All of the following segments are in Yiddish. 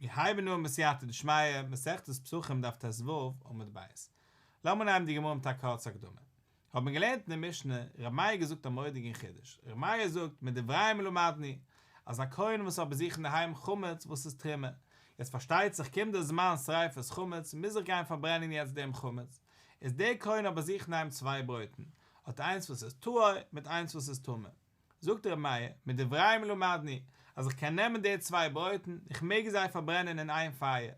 מיר הייבן אן בסייעתא דשמיא, מסכת פסחים דף ט"ו, עמוד ב'. לאמיר נעמען די גמרא מיט א קורצע הקדמה. האט מען געלערנט אין די משנה, ר' מאיר געזאגט א מורא'דיגן חידוש, ר' מאיר זאגט מדבריהם למדנו, אז א כהן וואס האט ביי זיך אינדערהיים חמץ וואס איז תרומה, יעצט פארשטייט זיך קומט די זמן שריפת חמץ מוז איך גיין פארברענען יעצט דעם חמץ, איז דער כהן האט ביי זיך אינדערהיים צוויי ברויטן, האט איינס וואס איז טהור מיט איינס וואס איז טמא. זאגט ר' מאיר, מדבריהם למדנו, אז איך קען נעמען די צוויי ברויטן, איך מעג זיי פארברענען אין איין פייער,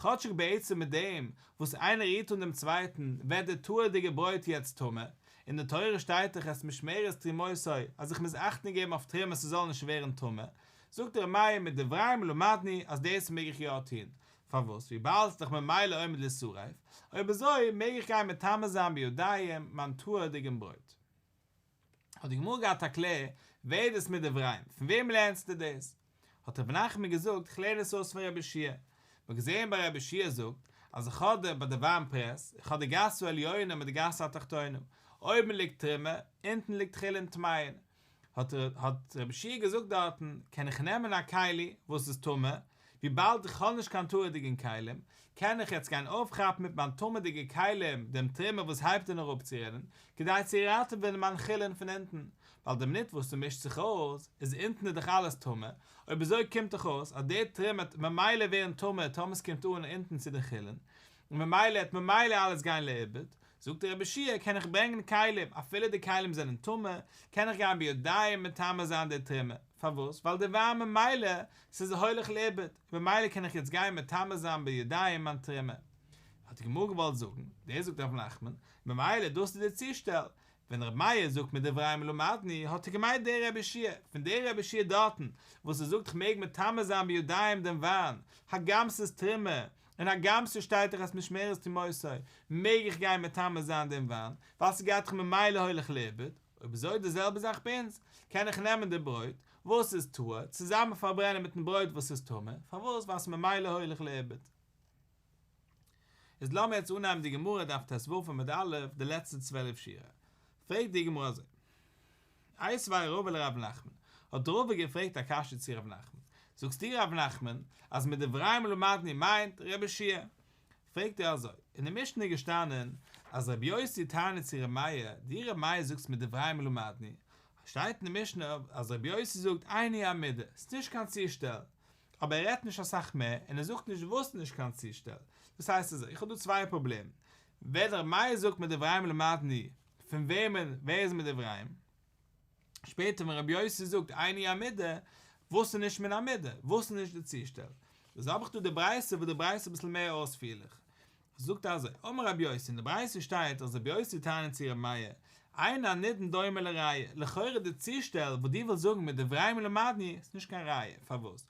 כאטשיג בעצם מיט דעם וואס איינער רירט אן דעם צווייטן ווערט די טהור'דיגע ברויט יעצט טמא, אין די תורה שטייט דאך את משמרת תרומותי אז איך מוז אכטונג געבן אויף תרומה ס'זאל נישט ווערן טמא, זאגט ר' מאיר מדבריהם למדנו אז דאס מעג איך יא טון, פארוואס? וויבאלד ס'איז דאך ממילא עומד לישרף, אויב אזוי מעג איך גיין מטמא זיין בידיים מיין טהור'דיגן ברויט. האט די גמרא געהאט א קלער, ווער איז דאס מדבריהם? פון וועם לערנסטו דאס? האט רב נחמן געזאגט, איך לערן עס אויס פון רבי יהושע. מ'האט געזען ביי רבי יהושע זאגט, אז איך האב די ביי די וויין פרעס, איך האב די גסה עליונה מיט די גסה התחתונה, אויבן ליגט תרומה, אונטן ליגט חולין טמאין. האט האט רבי יהושע געזאגט דארטן, קען איך נעמען א כלי וואס איז טמא, וויבאלד איך האב נישט קיין טהור'דיגן כלים, קען איך יעצט גיין אויפכאפן מיט מיין טמא'דיגע כלים דעם תרומה וואס הייבט אן אראפצורינען, כדי צו ראטעווען מיין חולין פון אונטן, ווייל די מינוט וואס ס'מישט זיך אויס, איז אונטן איז דאך אלעס טמא, אויב אזוי קומט דאך אויס אז די תרומה וועט ממילא ווערן טמא טאמער ס'קומט אן אונטן צו די חולין, און ממילא וועט ממילא אלעס גיין לאיבוד, זאגט רבי יהושע קען איך ברענגען כלים, אפילו די כלים זענען טמא, קען איך גיין בידיים מטמא זיין די תרומה, פארוואס? ווייל די וויין ממילא ס'איז הולך לאיבוד, ממילא קען איך יעצט גיין מטמא זיין בידיים מיין תרומה. האט די גמרא געוואלט זאגן, דאס זאגט רב נחמן, ממילא דאס איז די צושטעל, ווען רבי מאיר זאגט מדבריהם למדנו האט ער געמיינט דער רבי יהושע, פון דער רבי יהושע דארטן וואס ער זאגט כ'מעג מטמא זיין בידיים דעם וויין, הגם ס'איז תרומה, און הגם ס'שטייט דאך את משמרת תרומותי, מעג איך גיין מטמא זיין דעם וויין, ווייל ס'גייט דאך ממילא הולך לאיבוד, אויב אזוי די זעלבע זאך ביי אונז, קען איך נעמען די ברויט, וואס איז טהור, צוזאמען פארברענען מיטן ברויט וואס איז טמא, פארוואס? ווייל ס'איז ממילא הולך לאיבוד. איז לאמיר יעצט אנהייבן די גמרא דף ט"ו עמוד א', די לעצטע 12 שורה. פרעגט די גמרא אזוי. איתיביה רבא לרב נחמן, האט רבא געפרעגט א קשיא צו רב נחמן, זאגסטו רב נחמן אז מדבריהם למדנו מיינט רבי יהושע פרעגט ער אזוי, אין די משנה איז געשטאנען אז רבי יוסי טענה'ט צו רבי מאיר, דו רבי מאיר זאגסט מדבריהם למדנו, שטייט אין די משנה אז רבי יוסי זאגט אין היא עמידה, ס'איז נישט קיין צושטעל, אבער ער רעדט נישט אסאך מער און ער זאגט נישט וואס איז נישט קיין צושטעל, דאס הייסט אזוי, איך האב דא צוויי פראבלעמען, ווען רבי מאיר זאגט מדבריהם למדנו, פון וועמען, ווער איז מדבריהם? שפעטער ווען רבי יוסי זאגט אין היא עמידה, וואס איז נישט מן המידה? וואס איז נישט די צושטעל? איז האב איך דא די ברייתא וואס די ברייתא איז אביסל מער אויספירליך. זאגט אזוי, אמר רבי יוסי, אין די ברייתא שטייט אז רבי יוסי טענה'ט צו רבי מאיר, אין הנידון דומה לראיה, לכאורה די צושטעל וואס דו ווילסט זאגן מדבריהם למדנו איז נישט קיין ראיה, פארוואס?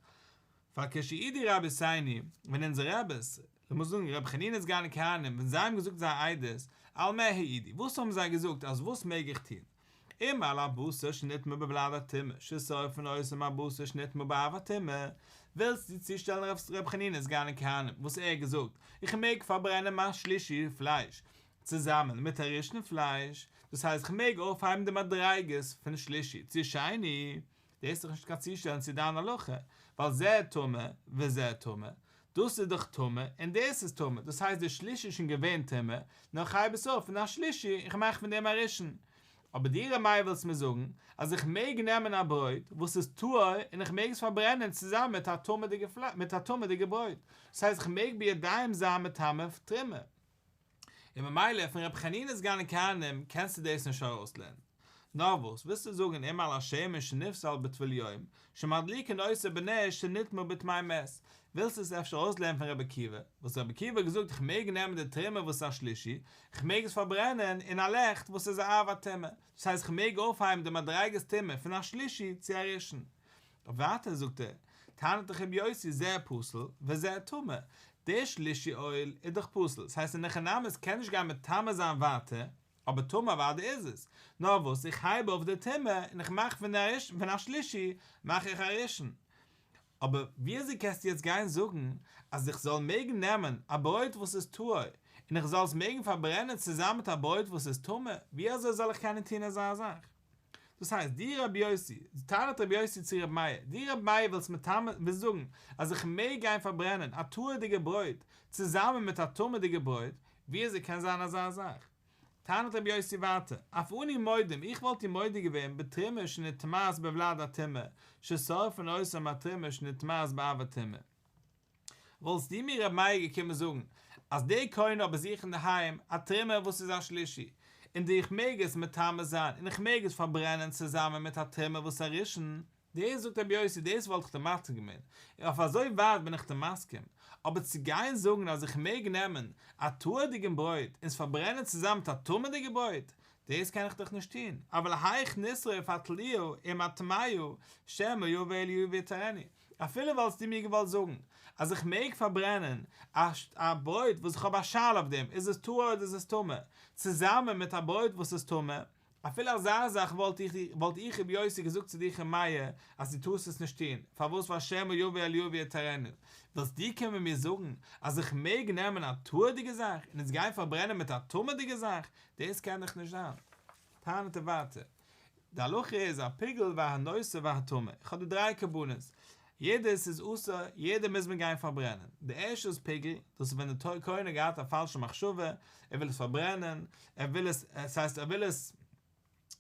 ווייל כשהעידו רבותינו, ווען אונזערע רעבעס, לאמיר זאגן רבי חנינא סגן הכהנים, ווען זיי האבן געזאגט זייער עדות, על מה העידו, וואס האבן זיי געזאגט אז וואס מעג איך טון? אם על הבשר שנטמא בולד הטומאה, ששורפין אותו עם הבשר שנטמא באב הטומאה, ווילסטו צושטעלן רבי חנינא סגן הכהנים, וואס ער האט געזאגט, איך מעג פארברענען מיין שלישי פלייש צוזאמען מיט א ראשון פלייש, דאס הייסט איך מעג אויפהייבן די מדריגות פון שלישי צו שני, דאס איז דאך נישט קיין צושטעלן צו דיין הלכה, ווייל זה טמא וזה טמא, דאס איז דאך טמא און דאס איז טמא, דאס הייסט די שלישי איז שוין געווען טמא, נאר איך הייב עס אויף פון א שלישי און כ'מאך פון דעם א ראשון. אבער דו ר' מאיר ווילסט מיר זאגן אז איך מעג נעמען א ברויט וואס איז טהור און איך מעג עס פארברענען צוזאמען מיט א טמא'דיגע מיט א טמא'דיגע ברויט, דאס הייסט איך מעג בידיים זיין מטמא תרומה. און ממילא פון רבי חנינא סגן הכהנים קענסטו דאס נישט ארויסלערנען. נאר וואס ווילסטו זאגן אם על השמן שנפסל בטבול יום, שמדליקין אותו בנר שנטמא בטמא מת, ווילסטו עס אפשר ארויסלערנען פון רבי עקיבא, וואס רבי עקיבא האט געזאגט איך מעג נעמען די תרומה וואס איז א שלישי, איך מעג עס פארברענען אין א לעכט וואס איז א אב הטומאה, דאס הייסט איך מעג אויפהייבן די מדריגת טומאה פון א שלישי צו א ראשון. ווייטער זאגט ער, טענה'ט דאך רבי יוסי זה פסול וזה טמא, דער שלישי אויל איז דאך פסול, ס'הייסט אין הכי נמי עס קען נישט גיין מטמא זיין ווייטער, אבער טמא אוודאי איז עס, נאר וואס איך הייב אויף די טומאה און איך מאך פון פון א שלישי מאך איך א ראשון. אבער ווי אזוי קענסטו יעצט גיין זאגן אז איך זאל מעגן נעמען א ברויט וואס איז טהור און איך זאל עס מעגן פארברענען צוזאמען מיט א ברויט וואס איז טמא, ווי אזוי זאל איך קענען טון אזא זאך? דאס הייסט, דו רבי יוסי, טענה'ט רבי יוסי צו רבי מאיר, דו רבי מאיר ווילסט מטמא, ווילסט זאגן אז איך מעג גיין פארברענען א טהור'דיגע ברויט צוזאמען מיט א טמא'דיגע ברויט, ווי אזוי קען זיין אזא זאך? טענה'ט רבי יוסי ווייטער, אף אנו מודים, איך וואלט דיר מודה געווען בתרומה שנטמאת בולד הטומאה, ששורפין אותה עם התרומה שנטמאת באב הטומאה. וואלסטו מיר רבי מאיר געקומען זאגן אז דער כהן האט ביי זיך אינדערהיים א תרומה וואס איז א שלישי, און די איך מעג עס מטמא זיין און איך מעג עס פארברענען צוזאמען מיט א תרומה וואס איז א ראשון, דאס זאגט רבי יוסי דאס וואלט איך דיר מתיר געווען, און אויף אזוי ווייט בין איך דיר מסכים, אבער צו גיין זאגן אז איך מעג נעמען א טהור'דיגן ברויט און עס פארברענען צוזאמען מיט א טמא'דיגע ברויט, דאס קען איך דאך נישט טון, אבל היאך נשרוף התלואה עם הטמאה שמא יבא אליהו ויטהרנה, אפילו וואלסטו מיר געוואלט זאגן אז איך מעג פארברענען א ברויט וואס איך האב א שאלה אויף דעם איז עס טהור אדער איז עס טמא, צוזאמען מיט א ברויט וואס איז טמא, אפילו אזא זאך וואלט איך וואלט איך רבי יוסי געזאגט צו דיך ר' מאיר אז דו טארסט עס נישט טון, פארוואס ווייל שמא יבא אליהו ויטהרנה, ווילסט דו קומען מיר זאגן אז איך מעג נעמען א טהור'דיגע זאך און עס גיין פארברענען מיט א טמא'דיגע זאך, דאס קען דאך נישט זיין. טענה'ט ער ווייטער, די הלכה איז הפיגול והנותר והטמא, איך האב דא דריי קרבנות, יעדעס איז אסור, יעדע מוז מען גיין פארברענען, די ערשטע איז פיגול, דאס איז ווען די כהן האט געהאט א פאלשע מחשבה, ער וויל עס פארברענען, ער וויל עס, עס הייסט ער וויל עס,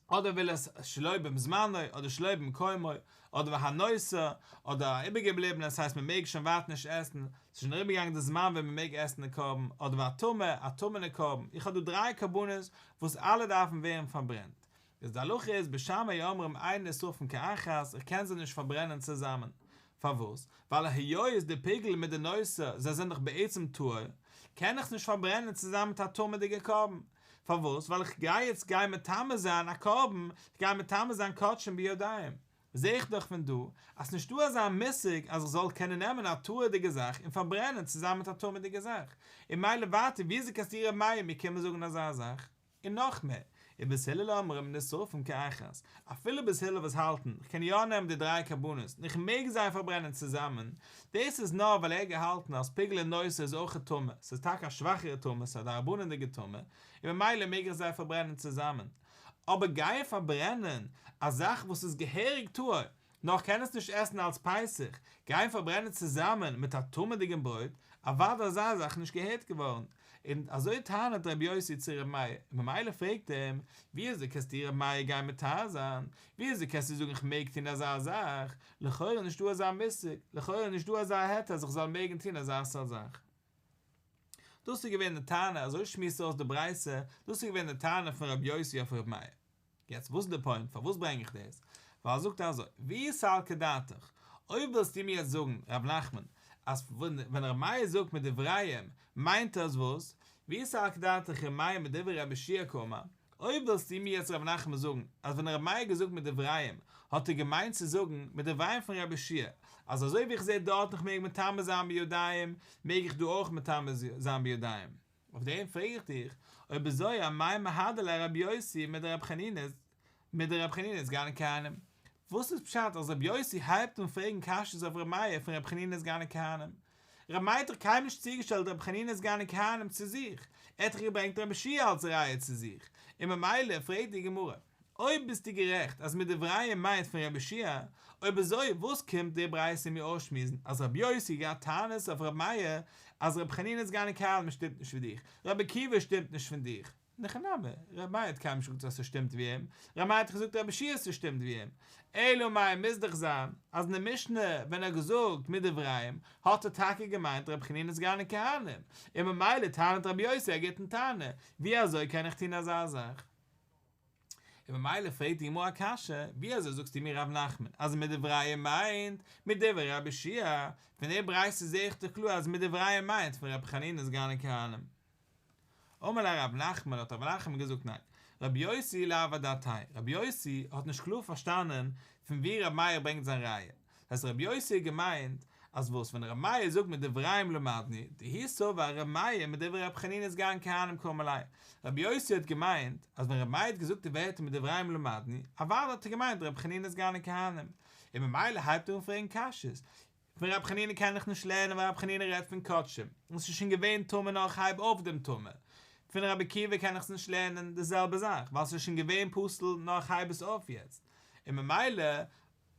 אדער וויל עס שלא בזמנו, אדער שלא במקומו, אדער והנותר, אדער א איבערגעבליבענע, עס הייסט מען מעג שוין ווייטער נישט עסן, ס'איז שוין אריבערגעגאנגען די זמן ווען מען מעג עסן די קרבן, אדער והטמא, א טמא'נע קרבן, איך האב דא דריי קרבנות וואס אלע דארפן ווערן פארברענט, איז די הלכה איז בית שמאי אומרים אין נשרפין כאחת, איך קען זיי נישט פארברענען צוזאמען. פארוואס? ווייל היות די פיגול מיט די נותר זיי זענען דאך בעצם טהור, קען איך נישט פארברענען צוזאמען מיט א טמא'דיגע קרבן. פארוואס? ווייל איך גיי יעצט גיין מטמא זיין א קרבן, איך גיי מטמא זיין קדשים בידיים. זע איך דאך פון דא אז ס'נישטא אזא מושג אז איך זאל קענען נעמען א טהור'דיגע זאך און פארברענען צוזאמען מיט א טמא'דיגע זאך. און מילא ווייטער וויאזוי קענסטו ר' מאיר מיר קומען זאגן אזא זאך? און נאך מער, ובית הלל אומרים נשרפין כאחת, אפילו בית הלל וואס האלטן, איך קען יא נעמען די דריי קרבנות און איך מעג זיי פארברענען צוזאמען, דאס איז נאר ווייל ער האט געהאלטן אז פיגול און נותר איז אויך א טומאה, ס'איז טאקע א שוואכערע טומאה, ס'איז א דרבנן'דיגע טומאה, און ממילא מעג איך זיי פארברענען צוזאמען. אבער גיין פארברענען א זאך וואס איז געהעריג טהור, נאר כ'קען עס נישט עסן אלס פסח, גיין פארברענען צוזאמען מיט א טמא'דיגן ברויט, אוודאי אזא זאך נישט געהערט געווארן, און אזוי טענה'ט רבי יוסי צו רבי מאיר, און ממילא פרעגט ער אים, ווי אזוי קענסטו רבי מאיר גיין מטהר זיין, ווי אזוי קענסטו זאגן איך מעג טון אזא זאך, לכאורה נישטא אזא מושג, לכאורה נישטא אזא היתר אז איך זאל מעגן טון אזא סארט זאך. דאס איז געווען די טענה, אזוי שמועסט אויס די ברייתא, דאס איז געווען די טענה פון רבי יוסי אויף רבי מאיר. יעצט וואס איז די פוינט פארוואס ברענג איך דאס? ווייל זאגט ער אזוי, ואי סלקא דעתך, אויב ווילסטו מיר יעצט זאגן ר' נחמן אז ווען ר' מאיר זאגט מדבריהם מיינט ער אז וואס? ואי סלקא דעתך ר' מאיר מדברי רבי יהושע קאמר, אויב ווילסטו מיר יעצט ר' נחמן זאגן אז ווען ר' מאיר האט געזאגט מדבריהם האט ער געמיינט צו זאגן מדבריהם פון רבי יהושע אז אזוי ווי איך זע דארט איך מעג מטמא זיין בידיים מעג איך דא אויך מטמא זיין בידיים. אויף דעם פרעג איך דיך, אויב אזוי אמאי מהדר ליה רבי יוסי מדרבי חנינא מדרבי חנינא סגן הכהנים? וואס איז פשט אז רבי יוסי הייבט אן פרעגן קשיות אויף רבי מאיר פון רבי חנינא סגן הכהנים? רבי מאיר האט דאך קיינמאל נישט צוגעשטעלט רבי חנינא סגן הכהנים צו זיך, ער האט דאך געברענגט רבי יהושע אלס ראיה צו זיך, און ממילא פרעגט די גמרא, אויב ביסטו גערעכט אז מדבריהם מיינט פון רבי יהושע, אויב אזוי וואס קומט די ברייתא מיר אויסשמועסן אז רבי יוסי האט געהאט טענות אויף רבי מאיר אז רבי חנינא סגן הכהנים שטימט נישט ווי דיך, רבי עקיבא שטימט נישט פון דיך, אין הכי נמי, רבי מאיר האט קיינמאל נישט געזאגט אז ס'שטימט ווי אים, רבי מאיר האט דאך געזאגט רבי יהושע ס'שטימט ווי אים, אלא מאי מוז דאך זיין אז אין די משנה ווען ער האט געזאגט מדבריהם האט ער טאקע געמיינט רבי חנינא סגן הכהנים, און ממילא טענה'ט רבי יוסי א גוטן טענה, ווי אזוי קען איך טון אזא זאך? און ממילא פרעגט די גמרא א קשיא, ווי אזוי זאגסטו מיר ר' נחמן אז מדבריהם מיינט מדברי רבי יהושע, פון די ברייתא זעה איך דאך קלאר אז מדבריהם מיינט פון רבי חנינא סגן הכהנים. אמר ליה ר' נחמן האט ר' נחמן געזאגט ניין, רבי יוסי לאו אדעתיה, רבי יוסי האט נישט קלאר פארשטאנען פון ווי רבי מאיר ברענגט זיין ראיה, דאס הייסט רבי יוסי האט געמיינט אז וואס ווען רבי מאיר זאגט מדבריהם למדנו, דהוא סבר רבי מאיר מדברי רבי חנינא סגן כהנים קאמר ליה, רבי יוסי האט געמיינט אז ווען רבי מאיר האט געזאגט די ווערטער מדבריהם למדנו, אוודאי האט ער געמיינט רבי חנינא סגן הכהנים, און ממילא הייבט ער אן פרעגן קשיות, פון רבי חנינא קען איך נישט לערנען ווייל רבי חנינא רעדט פון קדשים, און ס'איז שוין געווען טמא נאר איך הייב אויף דעם טומאה, פון רבי עקיבא קען איך עס נישט לערנען די זעלבע זאך ווייל ס'איז שוין געווען פסול נאר איך הייב עס אויף יעצט. און ממילא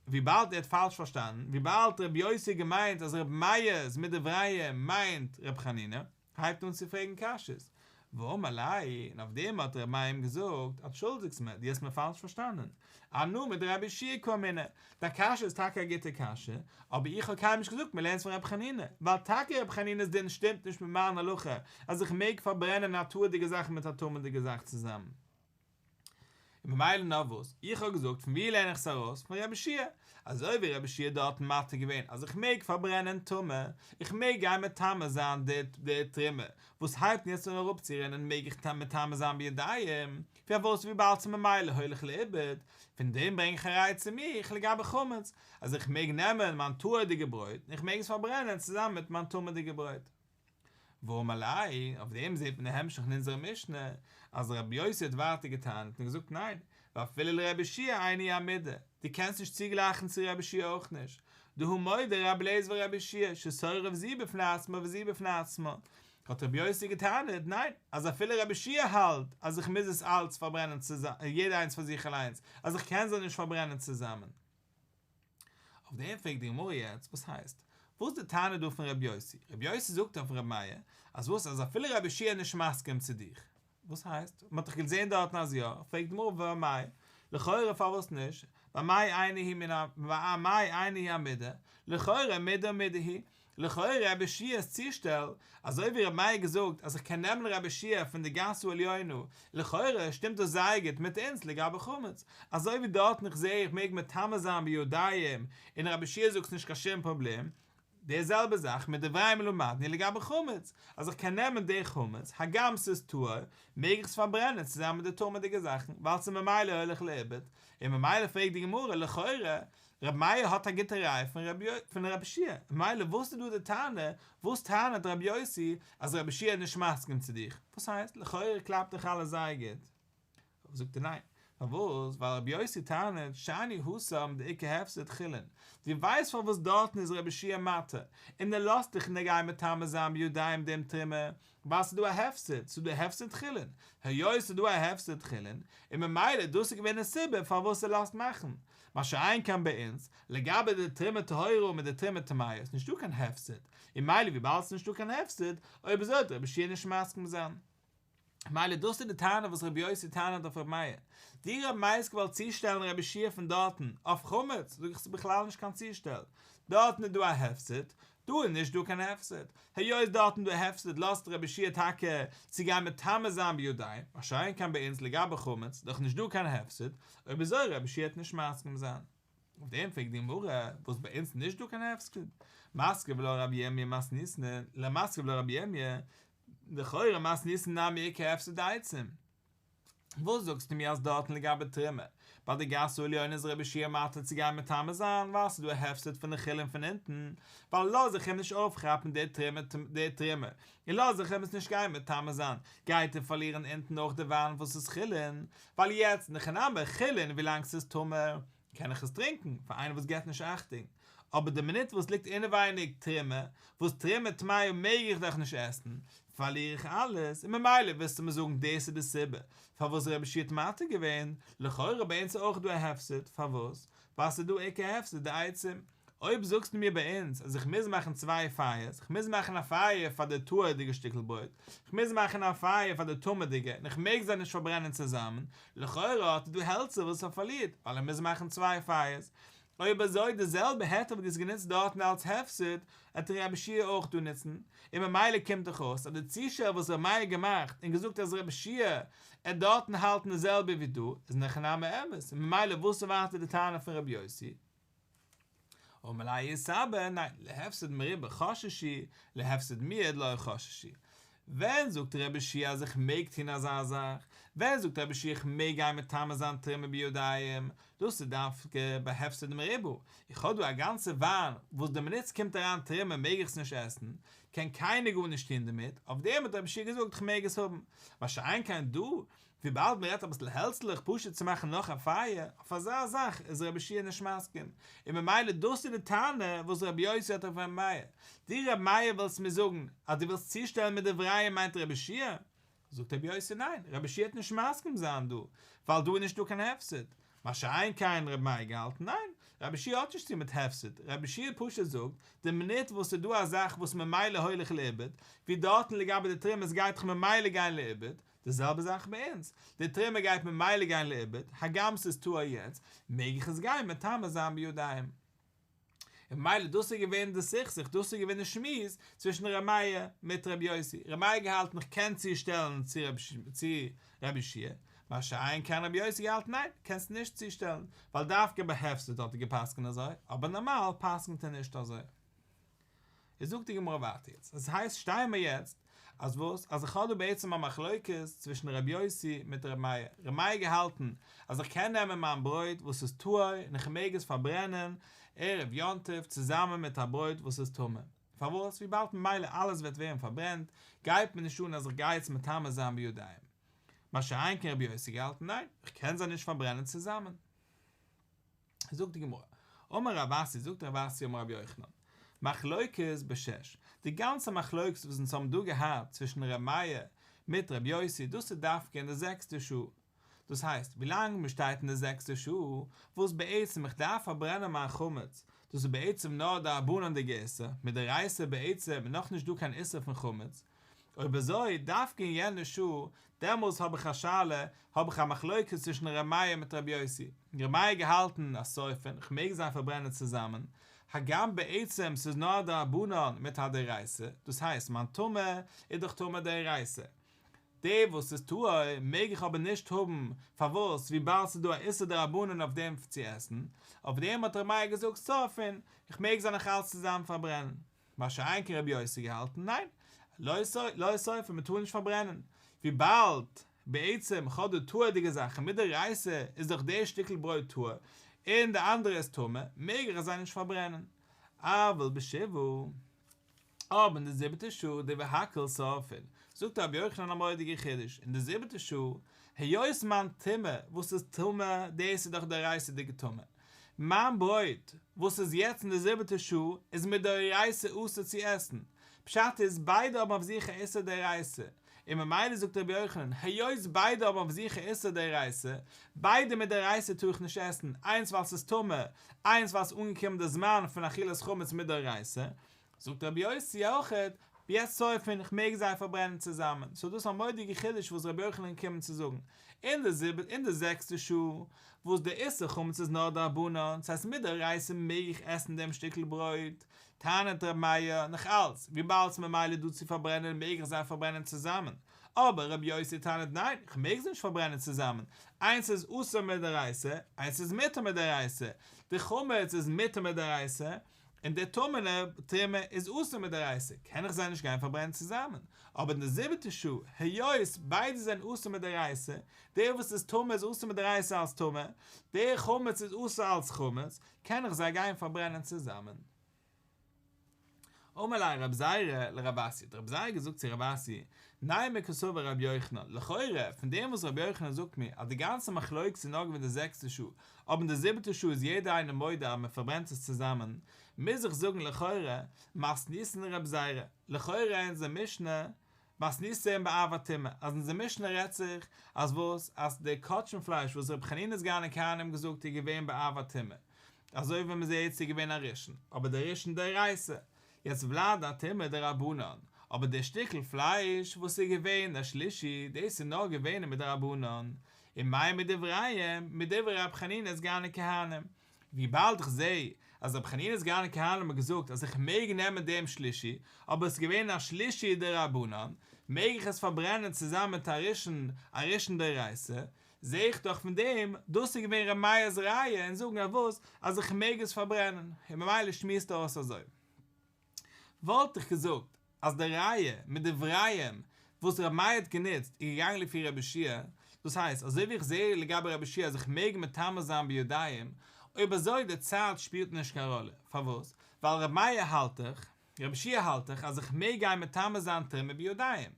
וויבאלד ער האט פאלש פארשטאנען, וויבאלד רבי יוסי האט געמיינט אז רבי מאיר'ס מדבריהם מיינט רבי חנינא, הייבט אן צו פרעגן קשיות. ואמר ליה, און אויף דעם האט רבי מאיר אים געזאגט, אנטשולדיגסט מיר, דו האסט מיר פאלש פארשטאנען. אנא מדרבי יהושע קאמינא, דיין קשיא איז טאקע א גוטע קשיא, אבער איך האב קיינמאל נישט געזאגט מען לערנט פון רבי חנינא, ווייל טאקע רבי חנינא'ס דין שטימט נישט מיט מיין הלכה אז איך מעג פארברענען א טהור'דיגע זאך מיט א טמא'דיגע זאך צוזאמען. און ממילא נאר וואס איך האב געזאגט פון ווי לערן איך עס ארויס? פון רבי יהושע, אזוי ווי רבי יהושע האט דארטן מתיר געווען אז איך מעג פארברענען טמא, איך מעג גיין מטמא זיין די די תרומה וואס הייבט יעצט אן אראפצורינען מעג איך מטמא זיין בידיים, פארוואס וויבאלד ס'איז ממילא הולך לאיבוד, פון דעם ברענג איך א ראיה צו מיך לגבי חמץ, אז איך מעג נעמען מיין טהור'דיגע ברויט און איך מעג עס פארברענען צוזאמען מיט מיין טמא'דיגע ברויט. ואמר ליה, אויף דעם זעט מען די המשך אין אונזערע משנה, אז רבי יוסי האט ווייטער געטענה'ט און געזאגט ניין, ואפילו לרבי יהושע איני אמידע, דו קענסט נישט צוגלייכן צו רבי יהושע אויך נישט, דהא מודה רבי אליעזר ורבי יהושע ששורף זו בפני עצמה וזו בפני עצמה, האט רבי יוסי געטענה'ט ניין, אז אפילו רבי יהושע האלט אז איך מוז עס אלץ פארברענען יעדע איינס פאר זיך אליינס, אז איך קען זיי נישט פארברענען צוזאמען. אויף דעם פרעגט די גמרא יעצט, וואס הייסט? וואס איז די טענה דא פון רבי יוסי? רבי יוסי זאגט אויף רבי מאיר, אז וואס אז אפילו רבי יהושע איז נישט מסכים צו דיך. וואס הייסט? מען האט דאך געזען דארטן אז יא, פרעגט די גמרא ואמאי, לכאורה פארוואס נישט? ואמאי איני היא ואמאי איני היא אמידע, לכאורה מידי מידי הוא, לכאורה רבי יהושע'ס צושטעל, אזוי ווי רבי מאיר האט געזאגט אז איך קען נעמען רבי יהושע פון די גסה עליונה, לכאורה שטימט דאס זייער גוט מיט אונז לגבי חמץ, אזוי ווי דארטן איך זעה איך מעג מטמא זיין בידיים און רבי יהושע זאגט ס'נישט קיין שום פראבלעם, די זעלבע זאך מדבריהם למדנו לגבי חמץ, אז איך קען נעמען די חמץ, הגם ס'איז טהור, מעג איך עס פארברענען צוזאמען מיט די טמא'דיגע זאכן, ווייל ס'איז ממילא הולך לאיבוד, און ממילא פרעגט די גמרא לכאורה רבי מאיר האט א גוטע ראיה פון רבי יהושע, ממילא וואס איז דא די טענה, וואס טענה'ט רבי יוסי אז רבי יהושע איז נישט מסכים צו דיך, וואס הייסט, לכאורה קלאפט דאך אלעס זייער גוט, זאגט ער ניין, פארוואס, ווייל רבי יוסי טענה'ט שאני התם דאיכא הפסד חולין, דו ווייסט פארוואס דארטן איז רבי יהושע מתיר, און ער לאזט דיך נישט גיין מטמא זיין בידיים דעם תרומה, ווייל ס'איז דא א הפסד, ס'איז דא הפסד חולין, היות ס'איז דא א הפסד חולין, און ממילא דאס איז געווען די סיבה פארוואס ער לאזט מאכן, מה שאין כן ביי אונז, לגבי די תרומה טהורה מיט די תרומה טמאה איז נישטא קיין הפסד, און ממילא וויבאלד ס'איז נישטא קיין הפסד, אויב אזוי וועט רבי יהושע נישט מסכים זיין. ממילא דאס איז די טענה וואס רבי יוסי טענה'ט אויף רבי מאיר. דו רבי מאיר האסט געוואלט צושטעלן רבי יהושע פון דארטן אויף חמץ, זאג איך ס'איז בכלל נישט קיין צושטעל, דארטן איז דא א הפסד, דא איז נישט דא קיין הפסד, היות דארטן דא הפסד לאזט רבי יהושע טאקע צו גיין מטמא זיין בידיים, מה שאין כן ביי אונז לגבי חמץ, דאך נישט דא קיין הפסד, אויב אזוי רבי יהושע וועט נישט מסכים זיין. אויף דעם פרעגט די גמרא, וואס ביי אונז נישט דא קיין הפסד? מתקיף לה רבי ירמיה מתניתין, מתקיף לה רבי ירמיה, לכאורה מתניתין נמי איכא הפסד עצים. וואס זאגסטו מיר אז דארטן לגבי תרומה, ביי די גסה עליונה איז רבי יהושע מתיר צו גיין מטמא זיין ווייל ס'איז דא א הפסד פון די חולין פון אונטן, ווייל לאז איך אים נישט אויפכאפן די תרומה די תרומה, און לאז איך אים עס נישט גיין מטמא זיין, גייט ער פארלירן אונטן אויך די וויין וואס איז חולין, ווייל יעצט אין הכי נמי חולין ווילאנג ס'איז טמא, קען איך עס טרינקן, פאר איינער וואס געבט נישט אכטונג, אבער די מינוט וואס ליגט אינעווייניג תרומה, וואס תרומה טמאה מעג איך דאך נישט עסן, פארליר איך אלעס, און ממילא ווילסטו מיר זאגן דאס איז די סיבה פארוואס רבי יהושע האט מתיר געווען, לכאורה ביי אונז איז אויך דא א הפסד, פארוואס? ווייל ס'איז דא איכא הפסד דעצים, אויב זאגסטו מיר ביי אונז אז איך מוז מאכן צוויי פייערס, איך מוז מאכן א פייער פאר די טהור'דיגע שטיקל ברויט, איך מוז מאכן א פייער פאר די טמא'דיגע, און איך מעג זיי נישט פארברענען צוזאמען, לכאורה האט ער דא העלצער וואס ער פארלירט, ווייל ער מוז מאכן צוויי פייערס. אויב אזוי די זעלבע היתר וואס דו האסט גענוצט דארטן אלץ הפסד, וועט רבי יהושע אויך דא נוצן, און ממילא קומט דאך אויס אז די צושטעל וואס ר' מאיר האט געמאכט און געזאגט אז רבי יהושע וועט דארטן האלטן די זעלבע ווי דא, איז אין הכי נמי אמת, און ממילא וואס איז ווייטער די טענה פון רבי יוסי? אמר ליה סבא, ניין, להפסד מרובה חששו, להפסד מועט לא חששו. ווען זאגט רבי יהושע אז איך מעג טון אזא זאך? ווען זאגט רבי יהושע איך מעג גיין מטמא זיין תרומה בידיים? דאס איז דווקא ביי הפסד מרובה. איך האב דא א גאנצע וויין וואס די מינוט ס'קומט אריין תרומה מעג איך עס נישט עסן, קען קיינער גארנישט טון דערמיט, אויף דעם האט רבי יהושע געזאגט איך מעג עס האבן. מה שאין כן דא, וויבאלד מען רעדט אביסל העלצלעך פשוט צו מאכן נאך א פייער, אויף אזא זאך איז רבי יהושע נישט מסכים, און ממילא דאס איז די טענה וואס רבי יוסי האט אויף רבי מאיר. דו רבי מאיר ווילסט מיר זאגן אז דו ווילסט צושטעלן מדבריהם מיינט רבי יהושע? זאגט רבי יוסי ניין, רבי יהושע וועט נישט מסכים זיין דא, ווייל דא איז נישטא קיין הפסד. מה שאין כן ר' מאיר געהאלטן ניין, רבי יהושע האט נישט צו מיט הפסד, רבי יהושע פשוט זאגט, די מינוט וואס ס'איז דא א זאך וואס ממילא הולך לאיבוד, ווי דארטן לגבי די תרומות גייט דאך ממילא גיין לאיבוד, די זעלבע זאך ביי אונז, די תרומה גייט ממילא גיין לאיבוד, הגם ס'איז טהור יעצט, מעג איך עס גיין מטמא זיין בידיים. און ממילא דאס איז געווען די סכסוך, דאס איז געווען די שמועס צווישן ר' מאיר מיט ר' יוסי, ר' מאיר געהאלטן איך קען צושטעלן צו ר' יהושע, מה שאין כן ר' יוסי געהאלטן ניין, קענסט נישט צושטעלן, ווייל דווקא ביי הפסד האט ער גע'פסק'נט אזוי, אבער נארמאל פסק'נט ער נישט אזוי. איז זאגט די גמרא ווייטער יעצט, עס הייסט שטייען מיר יעצט אז וואס? אז איך האב דא בעצם א מחלוקת צווישן ר' יוסי מיט ר' מאיר, ר' מאיר געהאלטן אז איך קען נעמען מיין ברויט וואס איז טהור און איך מעג עס פארברענען ערב יום טוב צוזאמען מיט א ברויט וואס איז טמא, פארוואס? וויבאלד ממילא אלעס וועט ווערן פארברענט, גייט מיר נישט אן אז איך גיי יעצט מטמא זיין בידיים. מה שאין כן ר' יוסי געהאלטן ניין, איך קען זיי נישט פארברענען צוזאמען. זאגט די גמרא, אמר רב אסי, זאגט רב אסי אמר רבי יוחנן, מחלוקת בשש, די גאנצע מחלוקת וואס אונז האבן דא געהאט צווישן ר' מאיר מיט ר' יוסי, דאס איז דווקא אין די זעקסטע שעה, דאס הייסט, ווילאנג מען שטייט אין די זעקסטע שעה, וואס בעצם איך דארף פארברענען מיין חמץ, דאס איז בעצם נאר דרבנן'דיגע איסור, מדאורייתא בעצם איז נאכנישט דא קיין איסור פון חמץ, אויב אזוי, דווקא אין יענע שעה, דעמאלס האב איך א שאלה, האב איך א מחלוקת צווישן ר' מאיר מיט ר' יוסי. ר' מאיר געהאלטן אז שורפין, כ'מעג זיי פארברענען צוזאמען, הגם בעצם ס'איז נאר א דרבנן מיט א דאורייתא, דאס הייסט מיין טמא איז דאך טמא דאורייתא. די וואס איז טהור מעג איך אבער נישט האבן, פארוואס? וויבאלד ס'איז דא א איסור דרבנן אויף דעם צו עסן, אויף דעם האט ר' מאיר געזאגט שורפין, כ'מעג זיי נאך אלץ צוזאמען פארברענען. מה שאין כן רבי יוסי געהאלטן ניין, לא שורפין מען טאר נישט פארברענען, וויבאלד בעצם כ'האב דא טהור'דיגע זאכן מדאורייתא איז דאך די שטיקל ברויט טהור און די אנדערע איז טמא, מעג איך זיי נישט פארברענען. אבל בשבעה, אבער אין די זיבעטע שעה דברי הכל שורפין, זאגט רבי יוחנן א מורא'דיגע חידוש, אין די זיבעטע שעה, היות מיין טומאה וואס איז טמא דאס איז דאך דאורייתא'דיגע טומאה, מיין ברויט וואס איז יעצט אין די זיבעטע שעה איז מדאורייתא אסור צו עסן, פשט איז ביידע האבן אויף זיך א איסור דאורייתא, און ממילא זאגט רבי יוחנן היות ביידע האבן אויף זיך א איסור דאורייתא, ביידע מדאורייתא טאר איך נישט עסן, איינס ווייל ס'איז טמא, איינס ווייל ס'איז אנגעקומען די זמן פון אכילת חמץ מדאורייתא, זאגט רבי יוסי אויכעט, יעצט שורפין, איך מעג זיי פארברענען צוזאמען, סאו דאס איז א מורא'דיגע חידוש וואס רבי יוחנן קומט צו זאגן, אין די זיבעט אין די זעקסטע שעה, וואס די איסור חמץ איז נאר דרבנן, ס'הייסט מדאורייתא מעג איך עסן דעם שטיקל ברויט, טענה'ט רבי מאיר, נאך אלץ, וויבאלד ס'איז ממילא דא צו פארברענען מעג איך זיי פארברענען צוזאמען, אבער רבי יוסי טענה'ט ניין, איך מעג זיי נישט פארברענען צוזאמען, איינס איז אסור מדאורייתא, איינס איז מותר מדאורייתא, די חמץ איז מותר מדאורייתא, און די טמא'נע תרומה איז אסור מדאורייתא, קען איך זיי נישט גיין פארברענען צוזאמען, אבער אין די זיבעטע שעה, היות ביידע זענען אסור מדאורייתא, דער וואס איז טמא איז אסור מדאורייתא אלס טמא, דער חמץ איז אסור אלס חמץ, קען איך זיי גיין פארברענען צוזאמען. אמר ליה רב זירא לרב אסי, האט רב זירא געזאגט צו רב אסי, נימא קסבר רבי יוחנן, לכאורה, פון דעם וואס רבי יוחנן זאגט מיר אז די גאנצע מחלוקת איז נאר געווען די זעקסטע שעה, אבער אין די זיבעטע שעה איז יעדער איינער מודה אז מען פארברענט עס צוזאמען, מוז איך זאגן לכאורה, מתניתין רב זירא, לכאורה אונזער משנה, מתניתין באב הטומאה, אז אונזער משנה רעדט זיך אז וואס, אז די קדשים פלייש וואס רבי חנינא סגן הכהנים געזאגט איז געווען באב הטומאה, אזוי ווי מען זעהט ס'איז געווען א ראשון, אבער דער ראשון דאורייתא, יעצט ולד הטומאה דרבנן, אבער די שטיקל פלייש וואס איז געווען א שלישי, דאס איז נאר געווען מדרבנן, ומאי מדבריהם, מדברי רב חנינא סגן הכהנים, וויבאלד איך זעה אז רב חנינא סגן הכהנים האט געזאגט אז איך מעג נעמען דעם שלישי, אבער עס איז געווען א שלישי דרבנן, מעג איך עס פארברענען צוזאמען מיט א ראשון, א ראשון דאורייתא, זעה איך דאך פון דעם, דאס איז געווען ר' מאיר'ס ראיה אין זאגן אז וואס, אז איך מעג עס פארברענען, און ממילא שמועסט ער אויס אזוי. וואלט איך געזאגט אז די ראיה מדבריהם וואס ר' מאיר האט גענוצט איז געגאנגען לפי רבי יהושע, דאס הייסט אזוי ווי איך זעה לגבי רבי יהושע אז איך מעג מטמא זיין בידיים, אויב אזוי די צייט שפילט נישט קיין ראלע, פארוואס? ווייל ר' מאיר האלט דאך, רבי יהושע האלט דאך אז איך מעג גיין מטמא זיין תרומה בידיים,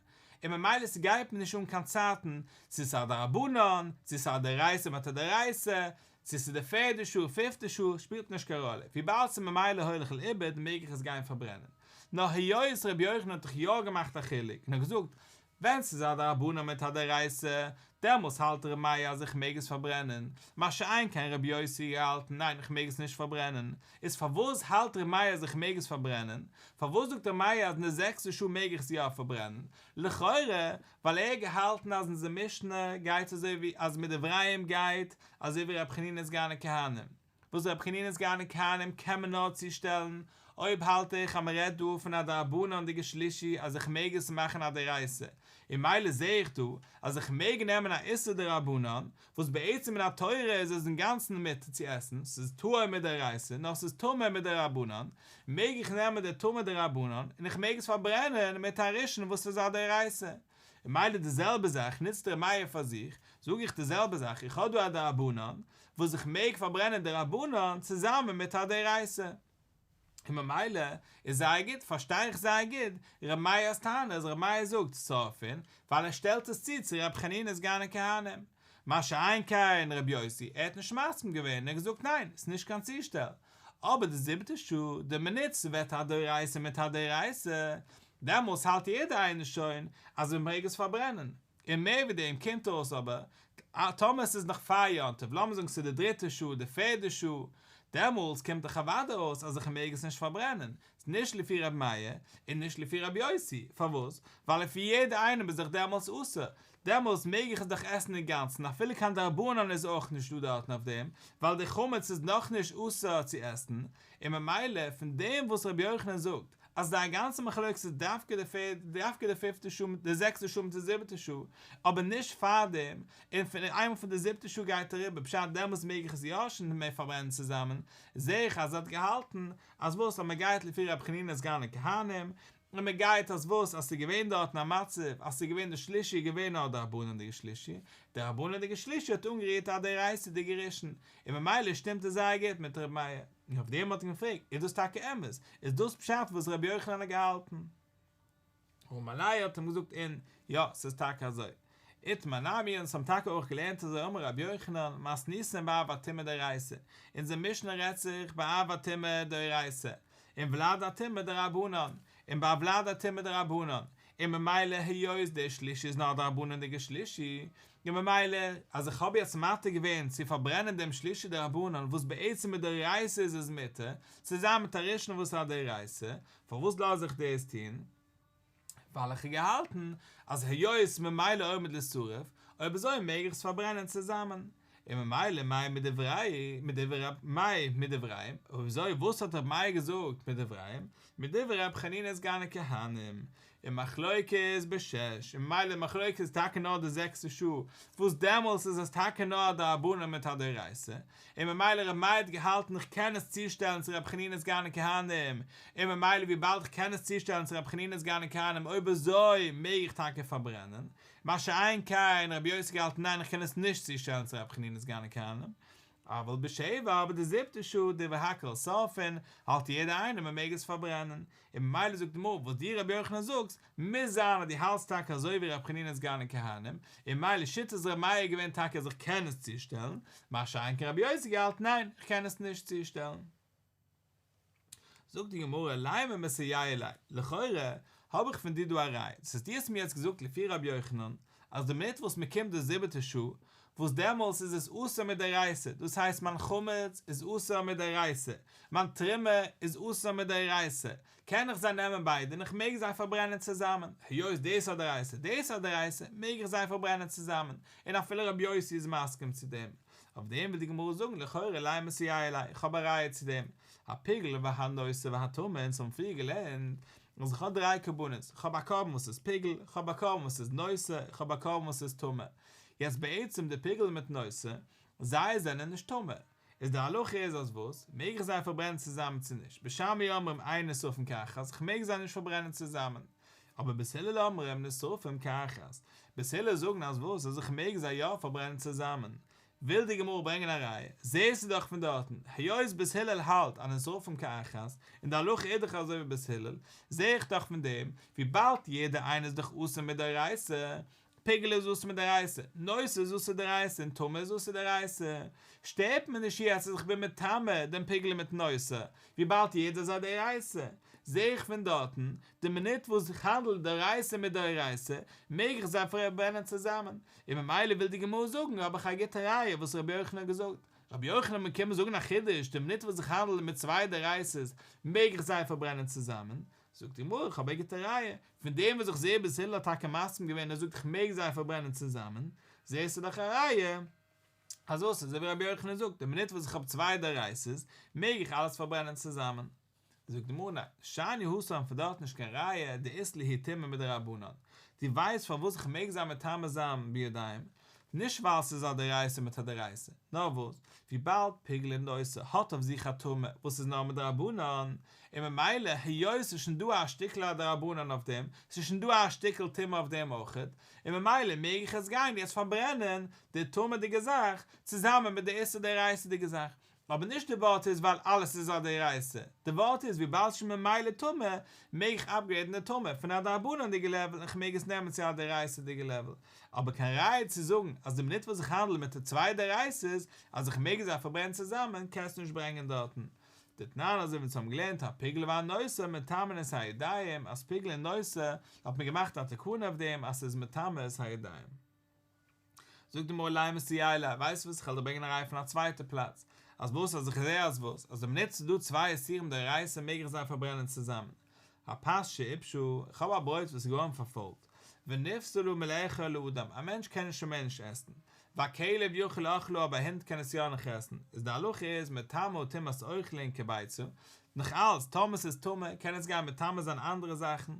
און ממילא ס'גייט מיר נישט אן קיין צייטן צו ס'איז א דרבנן, צו ס'איז א דאורייתא מיט א דאורייתא, צו ס'איז די פערדע שעה פיפטע שעה שפילט נישט קיין ראלע, וויבאלד ס'איז ממילא הולך לאיבוד מעג איך עס גיין פארברענען. נאר היות רבי יוחנן האט דאך יא געמאכט א חילוק און האט געזאגט ווען ס'איז א דרבנן מיט א דאורייתא. דעמאלס האלט ר' מאיר אז איך מעג עס פארברענען, מה שאין כן ר' יוסי געהאלטן ניין איך מעג עס נישט פארברענען, איז פארוואס האלט ר' מאיר אז איך מעג עס פארברענען? פארוואס זאגט ר' מאיר אז אין די זעקסטע שעה מעג איך עס יא פארברענען? לכאורה ווייל ער האט געהאלטן אז אונזער משנה גייט אזוי ווי אז מדבריהם גייט אזוי ווי ר' חנינא סגן הכהנים, וואס ר' חנינא סגן הכהנים קען מען נאר צושטעלן אויב האלט איך אז מען רעדט דא פון א דרבנן'דיגע שלישי אז איך מעג עס מאכן א דאורייתא, און ממילא זעה איך דא אז איך מעג נעמען א איסור דרבנן וואס בעצם מן התורה איז עס אינגאנצן מותר צו עסן, ס'איז טהור מדאורייתא נאר ס'איז טמא מדרבנן, מעג איך נעמען די טמא דרבנן און איך מעג עס פארברענען מיט א ראשון וואס איז א דאורייתא. און ממילא די זעלבע זאך נוצט ר' מאיר פאר זיך, זאג איך די זעלבע זאך, איך האב דא א דרבנן וואס איך מעג פארברענען דרבנן צוזאמען מיט א דאורייתא. און ממילא איז זייער גוט, פארשטיי איך זייער גוט ר' מאיר'ס טענה אז ר' מאיר זאגט שורפין ווייל ער שטעלט עס צו צו ר' חנינא סגן הכהנים, מה שאין כן ר' יוסי, ער האט נישט מסכים געווען און ער האט געזאגט ניין, ס'איז נישט קיין צושטעל, אבער די זיבעטע שעה, די מינוט ס'ווערט א דאורייתא מיט א דאורייתא, דעמאלס האלט יעדער איינער שוין אז מ'מעג עס פארברענען. און מער ווי דעם קומט אויס אבער, טאמער עס איז נאך פאר יום טוב, לאמיר זאגן ס'איז די דריטע שעה, די פערדע שעה, דעמאלטס קומט דאך אוודאי אויס אז איך מעג עס נישט פארברענען, ס'איז נישט לפי ר' מאיר און נישט לפי ר' יוסי, פארוואס? ווייל לפי יעדע איינעם איז דאך דעמאלטס אסור, דעמאלטס מעג איך עס דאך עסן אינגאנצן אפילו קיין דרבנן איז אויך נישט דא דארטן אויף דעם, ווייל די חמץ איז נאכנישט אסור צו עסן, און ממילא פון דעם וואס ר' יוחנן זאגט אז די גאנצע מחלוקת איז דווקא די פערדע, דווקא די פיפטע שעה מיט די זעקסטע שעה מיט די זיבעטע שעה, אבער נישט פארדעם, און פון איינמאל פון די זיבטע שעה גייט אריבער פשט דעמאלטס מעג איך עס יא שוין מער פארברענען צוזאמען, זעה איך אז ער האט געהאלטן אז וואס אז מען גייט לפי רבי חנינא סגן הכהנים, און מען גייט אז וואס אז ס'איז געווען דארטן א מצב אז ס'איז געווען די שלישי איז געווען נאר דרבנן'דיגע שלישי, דרבנן'דיגע שלישי האט אנגערירט א דאורייתא'דיגע ראשון, און ממילא שטימט עס זייער גוט מיט ר' מאיר. און אויף דעם האט ער געפרעגט, איז דאס טאקע אמת? איז דאס פשט וואס רבי יוחנן האט געהאלטן? אמר ליה האט אים געזאגט אין, יא, ס'איז טאקע אזוי. איתמר נמי אונז האבן טאקע אויך געלערנט אזוי אמר רבי יוחנן, מתניתין באב הטומאה דאורייתא, אונזער משנה רעדט זיך ביי אב הטומאה דאורייתא, און ולד הטומאה דרבנן, און ביי ולד הטומאה דרבנן, און ממילא היות דער שלישי איז נאר א דרבנן'דיגער שלישי, און ממילא אז איך האב יעצט מתיר געווען צו פארברענען דעם שלישי דרבנן וואס בעצם מדאורייתא איז עס מותר, צוזאמען מיט א ראשון וואס איז א דאורייתא, פארוואס לאז איך דאס טון? ווייל איך האב געהאלטן אז היות ממילא עומד לישרף, אויב אזוי מעג איך עס פארברענען צוזאמען. און ממילא מאי מדברי מדברי רב מאי מדבריהם, אויב אזוי וואס האט רבי מאיר געזאגט מדבריהם, מדברי רבי חנינא סגן הכהנים, און מחלוקת בשש, און ממילא מחלוקת איז טאקע נאר די זעקסטע שעה, וואס דעמאלס איז עס טאקע נאר א דרבנן מיט א דאורייתא, און ממילא רבי מאיר האט געהאלטן איך קען עס צושטעלן צו רבי חנינא סגן הכהנים, און ממילא וויבאלד איך קען עס צושטעלן צו רבי חנינא סגן הכהנים אויב אזוי מעג איך טאקע פארברענען, מה שאין כן רבי יוסי געהאלטן ניין איך קען עס נישט צושטעלן צו רבי חנינא סגן הכהנים, אבל בשבע אבער די זיבטע שעה דברי הכל שורפין האלט יעדער איינער מען מעג עס פארברענען, און ממילא זאגט די גמרא וואס דו רבי יוחנן זאגסט מוז זיין אז דו האלטסט טאקע אזוי ווי רבי חנינא סגן הכהנים, און ממילא שיטת רבי מאיר איז געווען טאקע אז איך קען עס צושטעלן, מה שאין כן רבי יוסי געהאלטן ניין איך קען עס נישט צושטעלן. זאגט די גמרא, לימא מסייע ליה, לכאורה האב איך פון דיר דא א ראיה, דאס הייסט דו האסט מיר יעצט געזאגט לפי רבי יוחנן, אז די מינוט וואס מען קומט די זיבעטע שעה, וואס דעמאלס איז עס אסור מדאורייתא, דאס הייסט מיין חמץ איז אסור מדאורייתא, מיין תרומה איז אסור מדאורייתא, קען איך זיי נעמען ביידע און איך מעג זיי פארברענען צוזאמען, היות דאס איז א דאורייתא דאס איז א דאורייתא, מעג איך זיי פארברענען צוזאמען, און אפילו רבי יוסי איז מסכים צו דעם. אויף דעם וויל די גמרא זאגן לכאורה לימא מסייע ליה, איך האב א ראיה צו דעם, הפיגול והנותר והטמא, אונז האבן פריער געלערנט אז איך האב דריי קרבנות, איך האב א קרבן וואס איז פיגול, איך האב א קרבן וואס איז נותר, איך האב א קרבן וואס איז טמא. יעצט בעצם די פיגול מיט נותר, זיי זענען נישט טמא, איז די הלכה איז אז וואס, מעג איך זיי פארברענען צוזאמען צו נישט? בית שמאי אומרים אין נשרפין כאחת, איך מעג זיי נישט פארברענען צוזאמען. אבער בית הלל אומרים נשרפים כאחת, בית הלל זאגן אז וואס אז איך מעג זיי יא פארברענען צוזאמען, וויל די גמרא ברענגען א ראיה, זעהסטו דאך פון דארטן, היות בית הלל האלט אז נשרפים כאחת, און די הלכה איז דאך אזוי ווי בית הלל, זעה איך דאך פון דעם, וויבאלד יעדער איינער איז דאך אסור מדאורייתא, פיגול איז אסור מדאורייתא, נותר איז אסור דאורייתא און טמא איז אסור דאורייתא, שטערט מיר נישט יעצט אז איך בין מטמא דעם פיגול מיט נותר, וויבאלד יעדער איז א דאורייתא. זע איך פון דארטן, די מינוט וואס איך האנדל דאורייתא מיט דאורייתא, מעג איך זיי פארברענען צוזאמען, און ממילא וויל די גמרא זאגן האב איך א גוטע ראיה וואס רבי יוחנן האט געזאגט. רבי יוחנן האט מיר קומען זאגן א חידוש, די מינוט וואס איך האנדל מיט צוויי דאורייתא'ס מעג איך זיי פארברענען צוזאמען, זאגט די גמרא איך האב א גוטע ראיה, פון דעם וואס איך זע בית הלל האט טאקע מסכים געווען ער זאגט איך מעג זיי פארברענען צוזאמען, זעסטו דאך א ראיה אז וואס אזוי ווי רבי יוחנן זאגט די מינוט וואס איך האב צוויי דאורייתא'ס מעג איך אלעס פארברענען צוזאמען. זאגט די גמרא ניין, שאני התם פון דארט נישט קיין ראיה דאית להו טומאה מדרבנן, דו ווייסט פארוואס איך מעג זיי מטמא זיין בידיים? נישט ווייל ס'איז א דאורייתא מיט א דאורייתא, נאר וואס, וויבאלד פיגול און נותר האט אויף זיך א טומאה וואס איז נאר מדרבנן, און ממילא היות ס'איז שוין דא א שטיקל א דרבנן אויף דעם, ס'איז שוין דא א שטיקל טומאה אויף דעם אויכעט, און ממילא מעג איך עס גיין יעצט פארברענען, די טמא'דיגע זאך, צוזאמען מיט די איסור דאורייתא'דיגע זאך. אבער נישט די ווארט איז ווייל אלעס איז א דאורייתא, די ווארט איז וויבאלד ס'איז ממילא טמא, מעג איך אפגרעידן די טומאה פון א דרבנן'דיגע לעוועל און כ'מעג עס נעמען צו א דאורייתא'דיגע לעוועל, אבער קיין ראיה צו זאגן אז די מינוט וואס איך האנדל מיט די צוויי דאורייתא'ס אז איך מעג זיי פארברענען צוזאמען קענסטו נישט ברענגען דארטן. דתנן אזוי ווי אונז האבן געלערנט הפיגול והנותר מטמאין את הידיים אז פיגול און נותר האט מען געמאכט א תקנה אויף דעם אז ס'איז מטמא את הידיים. זאגט די גמרא לימא סייע ליה, ווייסט וואס, איך וועל דיר ברענגען א ראיה פון א צווייטע פלאץ, אז וואס אז איך זע אז וואס, אז די מינוט ס'איז דא צוויי איסורים דאורייתא מעג איך זיי פארברענען צוזאמען. הפת שעיפשה, איך האב א ברויט וואס איז געווארן פארפוילט, ונפסלה מלאכול לאדם, א מענטש קען עס שוין מער נישט עסן, והכלב יכול לאכלה אבער א הונט קען עס יא נאך עסן, איז די הלכה איז מטמאה טומאת אוכלין כביצה, נאך אלץ טאמער ס'איז טמא קען עס גיין מטמא זיין אנדערע זאכן,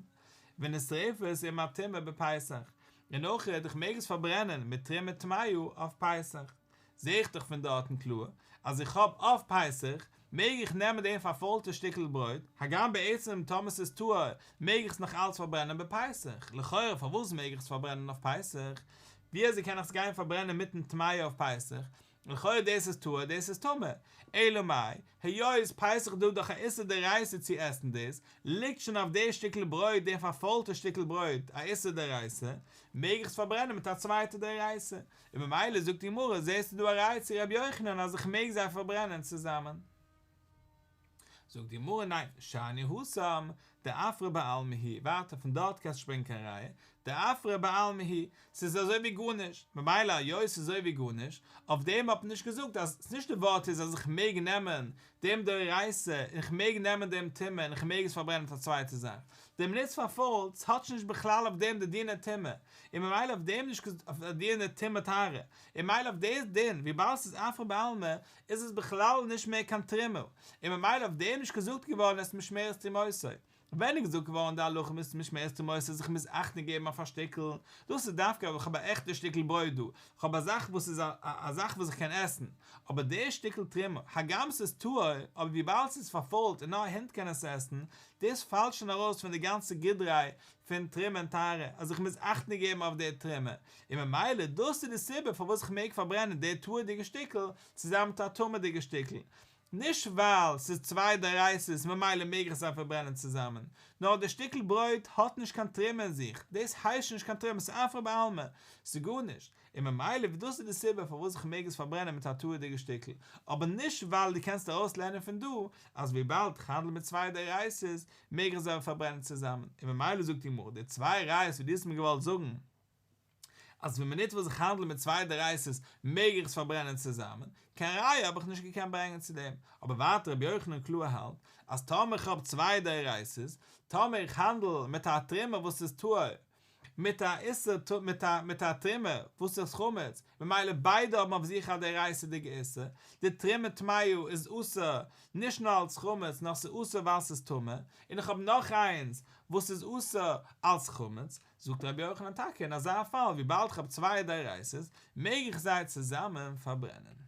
ונשרפת עם הטומאה בפסח, און אויך איך מעג עס פארברענען מיט תרומה טמאה אויף פסח, זע איך דאך פון דארטן קלאר אז איך האב אויף פסח מעג איך נעמען דעם פארפוילטע שטיקל ברויט, הגם בעצם טאמער ס'איז טהור מעג איך עס נאך אלץ פארברענען בפסח, לכאורה פארוואס מעג איך עס פארברענען אויף פסח? ווי אזוי קען איך עס גיין פארברענען מיטן טמאה אויף פסח? לכאורה דאס איז טהור דאס איז טמא, אלא מאי, היות פסח דא דאך א איסור דאורייתא צו עסן דאס, ליגט שוין אויף די שטיקל ברויט די פארפוילטע שטיקל ברויט א איסור דאורייתא, מעג איך עס פארברענען מיט א צווייטע דאורייתא, און ממילא זאגט די גמרא זעסטו דא א ראיה צו ר' יוחנן אז איך מעג זיי פארברענען צוזאמען. זאגט די גמרא ניין, שאני התם, דעפרא בעלמא הוא, ווייטער פון דארט קענסטו נישט ברענגען קיין ראיה, דעפרא בעלמא הוא, ס'איז אזוי ווי גארנישט, ממילא היות ס'איז אזוי ווי גארנישט, אויף דעם האט מען נישט געזאגט אז ס'נישט די ווארט איז אז איך מעג נעמען דעם דאורייתא און כ'מעג נעמען דעם טומאה און כ'מעג עס פארברענען מיט א צווייטע זאך, די מינוט ס'פארפוילט, ס'האט שוין נישט בכלל אויף דעם די דיני טומאה, און ממילא אויף דעם נישט אויף די דיני טומאה טהרה, און ממילא אויף דעם דין, וויבאלד ס'איז עפרא בעלמא, איז עס בכלל נישט מער קיין תרומה, און ממילא אויף דעם נישט געזאגט געווארן את משמרת תרומותי. ווען איז געזאגט געווארן די הלכה מיט משמרת תרומותי אז איך מוז אכטונג געבן אויף א שטיקל, דאס איז דווקא אויב איך האב א עכטע שטיקל ברויט דא, איך האב א זאך וואס איז א זאך וואס איך קען עסן, אבער די שטיקל תרומה, הגם ס'איז טהור, אבער וויבאלד ס'איז פארפוילט און נאר א הונט קען עס עסן, דאס פאלט שוין ארויס פון די גאנצע גדרי פון תרומה און טהרה, אז איך מוז אכטונג געבן אויף די תרומה, און ממילא דאס איז די סיבה פארוואס איך מעג פארברענען די טהור'דיגע שטיקל צוזאמען מיט א טמא'דיגע שטיקל, נישט ווייל ס'איז צוויי דאורייתא'ס ממילא מעג איך זיי פארברענען צוזאמען, נאר די שטיקל ברויט האט נישט קיין תרומה אין זיך, דאס הייסט שוין נישט קיין תרומה, ס'איז עפרא בעלמא, ס'איז גארנישט, און ממילא דאס איז די סיבה פארוואס איך מעג עס פארברענען מיט א טהור'דיגע שטיקל, אבער נישט ווייל דו קענסט ארויס לערנען פון דא אז וויבאלד איך האנדל מיט צוויי דאורייתא'ס מעג איך זיי פארברענען צוזאמען, און ממילא זאגט די גמרא די צוויי ראיות וואס דו האסט מיר געוואלט זאגן, אז ווען מינוט וואס איך האנדל מיט צוויי דאורייתא'ס מעג איך עס פארברענען צוזאמען, קיין ראיה האב איך נישט געקענט ברענגען צו דעם, אבער ווייטער רבי יוחנן קלאר האלט אז טאמער איך האב צוויי דאורייתא'ס, טאמער איך האנדל מיט א תרומה וואס איז טהור, מיט א איסור מיט א מיט א תרומה וואס איז חמץ, ממילא ביידע האבן אויף זיך א דאורייתא'דיגע איסור, די תרומה טמאה איז אסור נישט נאר אלס חמץ נאר ס'איז אסור ווייל ס'איז טמא, און איך האב נאך איינס וואס איז אסור אלס חמץ, זאגט רבי יוחנן טאקע אין אזא פאל וויבאלד כ'האב צוויי דאורייתא'ס מעג איך זיי צוזאמען פארברענען.